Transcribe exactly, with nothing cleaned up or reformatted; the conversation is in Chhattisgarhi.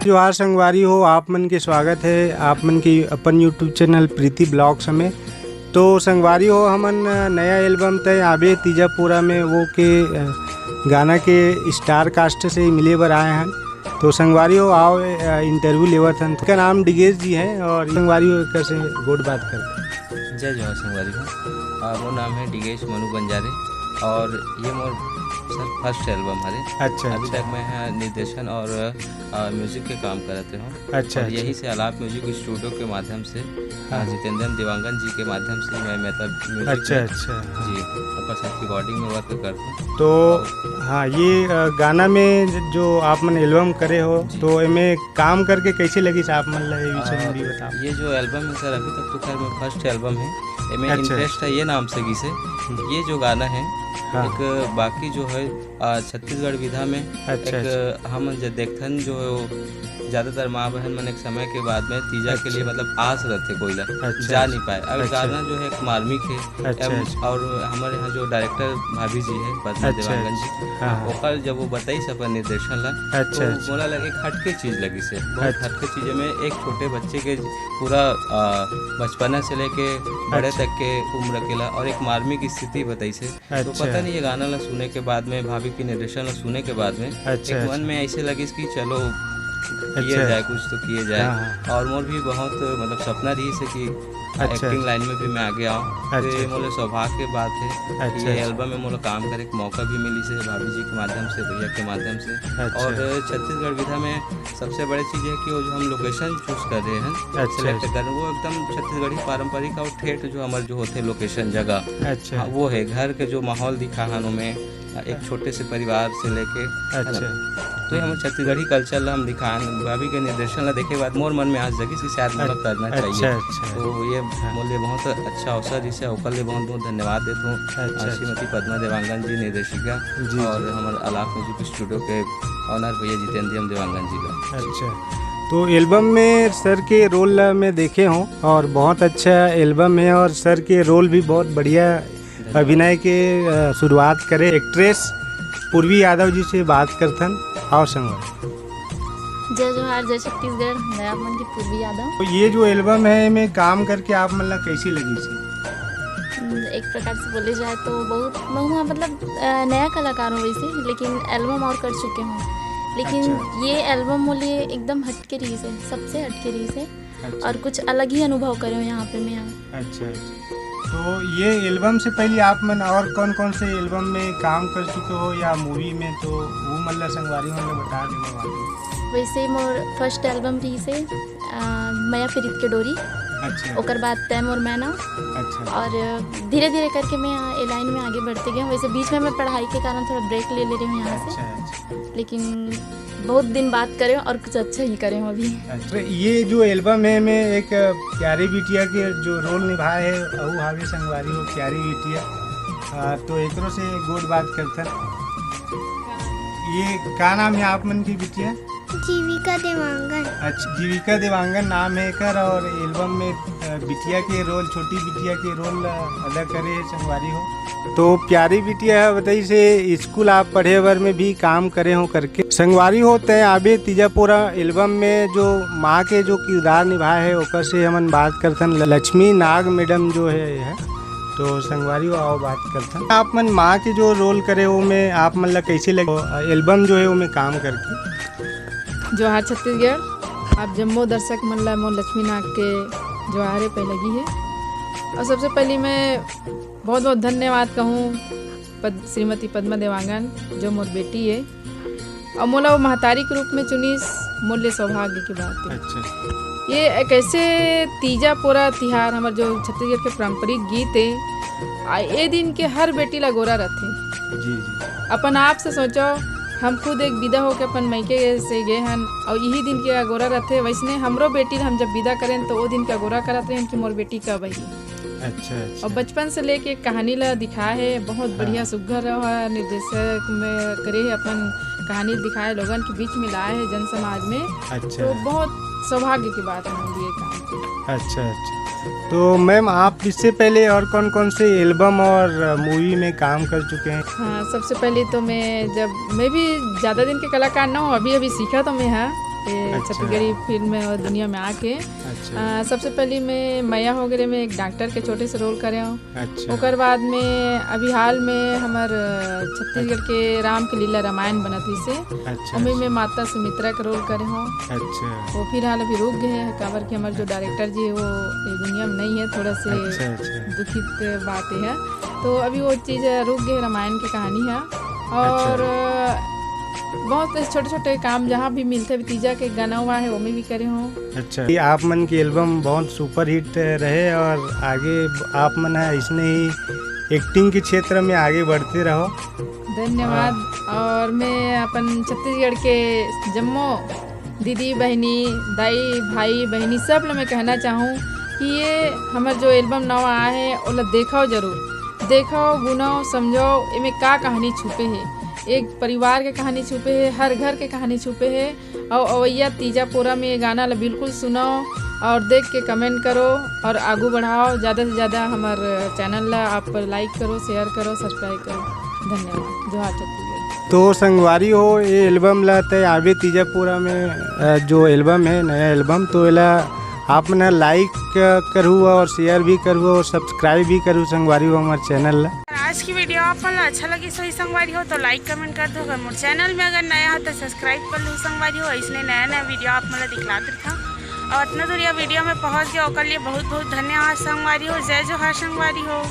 जोहार संगवारी हो, आप मन के स्वागत है आप मन के अपन YouTube चैनल प्रीति ब्लॉग्स में। तो संगवारी हो, हमन नया एल्बम तय आबे तीजा पूरा में वो के, अ, गाना के स्टार कास्ट से मिले बर आए हैं। तो संगवारी हो, आओ, अ, इंटरव्यू लेवत हन। का नाम डिगेश जी है और संगवारी हो एकर से गोठ बात करते हैं। जय जोहार संगवारी हो। अ, मोर नाम है डिगेश मनु बंजारे और ये मोर सर फर्स्ट एल्बम हरे। अच्छा, अभी अच्छा। तक मैं ह निर्देशन और, अ, म्यूजिक के काम करत हूँ। अच्छा, और अच्छा। यही से आलाप म्यूजिक स्टूडियो के माध्यम से, हाँ। अ, जितेंद्र देवांगन जी के माध्यम से मैं मतलब म्यूजिक अच्छा, में, अच्छा, हाँ। जी, ओकर साथ रिकॉर्डिंग में वर्क करत हूँ। तो और हाँ, ये, अ, गाना में ज-, जो आप मन एल्बम करे हो, जी। तो एमे काम करके कैसे लगिस आप मन ला, ये विषय में अ, भी बताओ। ये जो एल्बम है सर, अभी तक तो खैर मैं फर्स्ट एल्बम है, एमे अच्छा। इंटरेस्ट है ये नाम से गिसे। हम्म। ये जो गाना है, हाँ। एक बाकी जो है, अ, छत्तीसगढ़ विधा में अच्छा, एक अच्छा। हम जे देखथन जो ज्यादातर माँ बहन मन एक समय के बाद में तीजा के अच्छा। लिए मतलब आस रहथे कोई ला, अच्छा, जा अच्छा। नहीं पाए। अब अच्छा। गाना जो है एक मार्मिक है, अच्छा, एम, अच्छा। और हमारे यहाँ जो डायरेक्टर भाभी जी है पद्मा अच्छा, देवांगन जी, अच्छा। हाँ, हाँ। ओकर जब वो बताइस अपन निर्देशन ला, अच्छा, तो अच्छा। मोला लगे एक हटके चीज लगिस है, बहुत अच्छा। हटके चीज में एक छोटे बच्चे के पूरा, अ, बचपना से लेके बड़े अच्छा। तक के उम्र के ला और एक मार्मिक स्थिति बताइस है। तो अच्छा। पता नहीं ये गाना ला सुने के बाद में, भाभी के निर्देशन ला सुने के बाद में अच्छा, एक मन अच्छा। में ऐसे लगिस कि चलो किए अच्छा। जाए, कुछ तो किए जाए। हाँ, हाँ। और मोर भी बहुत मतलब सपना रहिस है कि अच्छा। एक्टिंग लाइन में भी मैं आगे आऊँ। तो अच्छा। ये मोले सौभाग्य के बात है कि अच्छा, ये अच्छा। एल्बम में मोला काम करे के मौका भी मिलिस है भाभी जी के माध्यम से, भैया के माध्यम से। अच्छा। और छत्तीसगढ़ विधा में सबसे बड़ी चीज है कि वो जो हम लोकेशन चूज कर रहे हैं, अच्छा, सिलेक्ट अच्छा। कर रहे हैं, वो एकदम छत्तीसगढ़ी पारंपरिक और ठेठ जो हमारे जो होते लोकेशन जगह, अच्छा। हाँ, वो है घर के जो माहौल दिखा है उनमें, एक छोटे से परिवार से लेके, है ना? अच्छा। तो ये हमर छत्तीसगढ़ी कल्चर ला हम दिखान, भाभी के निर्देशन ला देखे के बाद मोर मन में आस जगिस कि शायद मोला अच्छा, करना चाहिए। अच्छा, अच्छा। तो ये हाँ। मोर लिए बहुत अच्छा अवसर रिहिस हे, ओकर लिए बहुत बहुत धन्यवाद देत हूँ, अच्छा, अ, अच्छा। श्रीमती पद्मा देवांगन जी निर्देशिका जी, और जी। हमर आलाप म्यूजिक स्टूडियो के ऑनर भैया जितेंद्रियम देवांगन जी ला। अच्छा, तो एल्बम में सर के रोल ला मैं देखे हूँ और बहुत अच्छा एल्बम है और सर के रोल भी बहुत बढ़िया धन्यवाद। अभिनय के, अ, शुरुआत करे। एक्ट्रेस पूर्वी यादव जी से बात करथन। आओ संगवारी। जय जोहार, जय छत्तीसगढ़, मैं आप मन की पूर्वी यादव। तो ये जो एल्बम है, एमे काम करके आप मन ला कैसी लगिस? हम्म, एक प्रकार से बोले जाए तो बहुत महुआ मतलब, अ, नया कलाकार हूँ वैसे, लेकिन एल्बम और कर चुके हूँ, लेकिन अच्छा। ये एल्बम मोर लिए एकदम हटके रहिस हे, सबसे हटके रहिस हे। अच्छा। और कुछ अलग ही अनुभव करे हूँ यहाँ पे मैं। अच्छा, अच्छा। तो ये एल्बम से पहले आप मन और कौन-कौन से एल्बम में काम कर चुके हो या मूवी में, तो वो मन ला संगवारी मन ला बता देवो आप। वैसे ही मोर फर्स्ट एल्बम रहिस हे, अ, मया पीरित के डोरी। अच्छा। ओकर बाद तैं मोर मैना। अच्छा। और धीरे-धीरे करके मैं, अ, ए लाइन में आगे बढ़ते गए हूँ। वैसे बीच में मैं पढ़ाई के कारण थोड़ा ब्रेक ले ले रही हूँ यहाँ से। अच्छा, अच्छा। लेकिन बहुत दिन बाद करे हूँ और कुछ अच्छा ही करे हूँ अभी। अच्छा, ये जो एल्बम है, में एक प्यारी बिटिया के जो रोल निभाए है, अहू हावे संगवारी हो प्यारी बिटिया। आ, तो एकरो से गोठ बात करथन। ये का नाम है आप मन की बिटिया? जीविका देवांगन। अच्छा, जीविका देवांगन नाम है एकर और एल्बम में, अ, बिटिया के रोल, छोटी बिटिया के रोल, अ, अदा करे है संगवारी हो। तो प्यारी बिटिया ह बताइस हे स्कूल आप पढ़े बर में भी काम करे हो करके। संगवारी हो, तैं आबे तीजा पूरा एल्बम में जो माँ के जो किरदार निभाए हे, ओकर से हमन बात करथन ल-, लक्ष्मी नाग मैडम जो है, है। तो संगवारी हो, आओ बात करथन। आप मन माँ के जो रोल करे हो, में आप मन ला कैसे लगे एल्बम जो है, ओमे काम करके? जोहार छत्तीसगढ़, आप जम्मो दर्शक मन ला मोर लक्ष्मी नाग के जोहार हे पहलगी हे। और सबसे पहली मैं बहुत बहुत धन्यवाद कहूँ पद-, श्रीमती पद्मा देवांगन, जो मोर बेटी हे, और मोला वो महतारी के रूप में चुनिस, मोर लिए सौभाग्य की बात हे। अच्छा। ये एक ऐसे तीजा पोरा तिहार, हमर जो छत्तीसगढ़ के पारंपरिक गीत हे, आ, ए दिन के हर बेटी ला गोरा रथे। जी, जी। अपन आप से सोचो, हम खुद एक विदा होके अपन मायके से गए हन, और यही दिन के अगोरा रथे। वैसने हमरो बेटी ला हम जब विदा करेन, तो वो दिन के अगोरा करत रहेन कि मोर बेटी कब आही। अच्छा, अच्छा। और बचपन से लेके कहानी ला दिखाए हे, बहुत हाँ। बढ़िया सुग्घर रहा निर्देशक में करे हे, अपन कहानी दिखाए, लोगन के बीच में लाए हे जन समाज में। अच्छा। तो बहुत सौभाग्य की बात है ये काम। अच्छा, अच्छा। तो मैम, आप इससे पहले और कौन-कौन से एल्बम और मूवी में काम कर चुके हैं? हाँ, सबसे पहले तो मैं जब, मैं भी ज़्यादा दिन के कलाकार ना हूँ, अभी-अभी सीखा तो मैं, हाँ। ये अच्छा। छत्तीसगढ़ी फिल्म में और दुनिया में आके। अच्छा। अ, सबसे पहली मैं मया हो गे रे में एक डॉक्टर के छोटे से रोल करे हूँ। अच्छा। ओकर बाद में अभी हाल में हमर छत्तीसगढ़ के राम के लीला रामायण बनत रहिसे, अच्छा, ओमे अच्छा। मैं माता सुमित्रा के रोल करे हूँ। अच्छा। वो फिलहाल अभी रुक गए हैं, काबर कि हमर जो डायरेक्टर जी है वो ये दुनिया में नहीं है, थोड़ा से अच्छा, अच्छा। दुखित बात है। तो अभी वो चीज़ रुक गए, रामायण की कहानी है। और अच्छा। बहुत छोटे छोटे काम जहाँ भी मिलते, अभी तीजा के गाना हुआ है, वो में भी करे हूँ। अच्छा, ये आप मन की एल्बम बहुत सुपरहिट रहे और आगे आप मन ह ऐसने ही एक्टिंग के क्षेत्र में आगे बढ़ते रहो। धन्यवाद। और मैं अपन छत्तीसगढ़ के जम्मो दीदी बहिनी, दाई भाई बहिनी सब ल मैं कहना चाहूँ कि ये हमर जो एल्बम नवा आए है, ओला देखो जरूर, देखो, गुनो, समझो, एमे का कहानी छुपे है। एक परिवार के कहानी छुपे है, हर घर के कहानी छुपे है, और अवैया तीजा पोरा में ये गाना ला बिल्कुल सुनो और देख के कमेंट करो और आगू बढ़ाओ। ज़्यादा से ज़्यादा हमर चैनल ला आप लाइक करो, शेयर करो, सब्सक्राइब करो। धन्यवाद। जोहार छत्तीसगढ़। तो संगवारी हो, ये एल्बम ला तय आबे तीजा पोरा में, अ, जो एल्बम है, नया एल्बम, तो एला आप मन लाइक करहू और शेयर भी करहू और सब्सक्राइब भी करहू संगवारी हो हमर चैनल ला। अगर आज की वीडियो आप मन ला अच्छा लगिस होही संगवारी हो तो लाइक कमेंट कर दो। अगर मोर चैनल में अगर नया हो तो सब्सक्राइब कर लू संगवारी हो, ऐसने नया नया वीडियो आप मन ला दिखलात रहिथंव। और अतना दूर ये वीडियो में पहुंच गया, ओकर लिए बहुत बहुत धन्यवाद संगवारी हो। जय जोहार संगवारी हो।